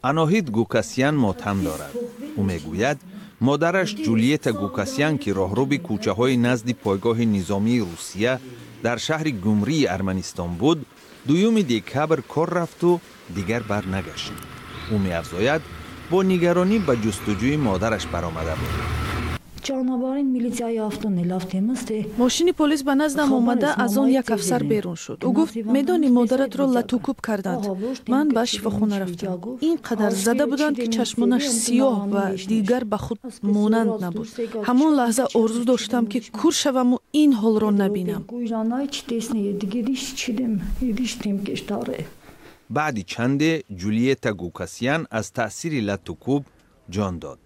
Аноҳит Гукасян мотам дорад. Ӯ мегӯяд, модараш Ҷулиета Гукасян, ки роҳруби кӯчаҳои назди пойгоҳи низомии Русия дар шаҳри Гумрии Арманистон буд, 2 декабр кор рафту дигар барнагашт. Ӯ меафзояд, бо нигаронӣ ба ҷустуҷӯи модараш баромада буд. Мошини полис ба наздам омада, аз он як афсар берун шуд. Ӯ гуфт: «Медонӣ, модаратро латукӯб карданд». Ман ба шифохона рафтам. Ин қадар зада буданд, ки чашмонаш сиёҳ ва дигар ба худ монанд набуд. Ҳамон лаҳза орзу доштам, ки кур шаваму ин ҳолро набинам. Баъди чанде Ҷулиета Гукасян аз таъсири латукӯб ҷон дод.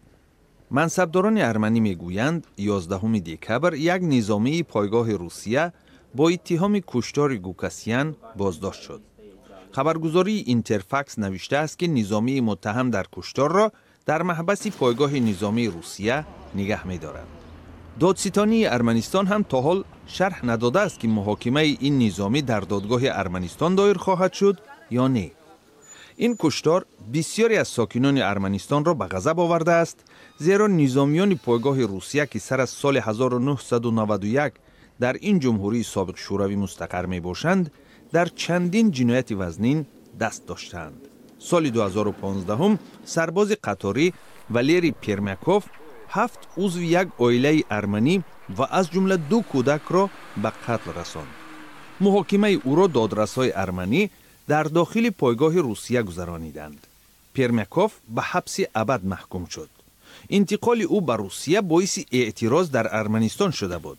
Мансабдорони арманӣ мегӯянд, 11 декабр як низомии пойгоҳи Русия бо иттиҳоми куштори Гукасян боздошт шуд. Хабаргузории Интерфакс навиштааст, ки низомии муттаҳам дар кушторро дар маҳбаси пойгоҳи низомии Русия нигаҳ медоранд. Додситонии Арманистон ҳам то ҳол шарҳ надодааст, ки муҳокимаи ин низомӣ дар додгоҳи Арманистон доир хоҳад шуд ё не. Ин куштор бисёре аз сокинони Арманистонро ба ғазаб овардааст, зеро низомиёни пойгоҳи Русия, ки сар аз соли 1991 дар ин ҷумҳурии собиқ шӯравӣ мустақар мебошанд, дар чандин ҷинояти вазнин даст доштаанд. Соли 2015 сарбози қаторӣ Валерий Пермяков ҳафт узви як оилаи арманӣ ва аз ҷумла ду кӯдакро ба қатл расонд. Муҳокимаи ӯро додрасҳои арманӣ дар дохили пойгоҳи Русия гузарониданд. Пермяков ба ҳабси абад маҳкум шуд. Интиқоли ӯ ба Русия боиси эътироз дар Арманистон шуда буд.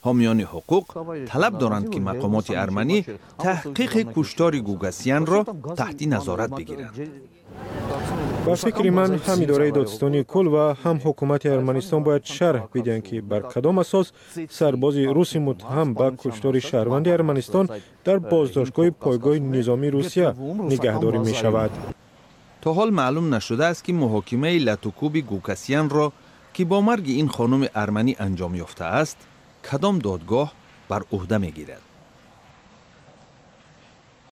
Ҳомиёни ҳуқуқ талаб доранд, ки мақомоти арманӣ таҳқиқи куштори Гугасянро таҳти назорат бигиранд. Ба фикри ман, ҳам идораи додситонии кул ва ҳам ҳукумати Арманистон бояд шарҳ бидиҳанд, ки бар кадом асос сарбози руси муттаҳам ба куштори шаҳрванди Арманистон дар боздоштгоҳи пойгоҳи низомии Русия нигаҳдорӣ мешавад. То ҳол маълум нашудааст, ки муҳокимаи латукӯби Гукасянро, ки бо марги ин хонуми арманӣ анҷом ёфтааст, кадом додгоҳ бар ӯҳда мегирад.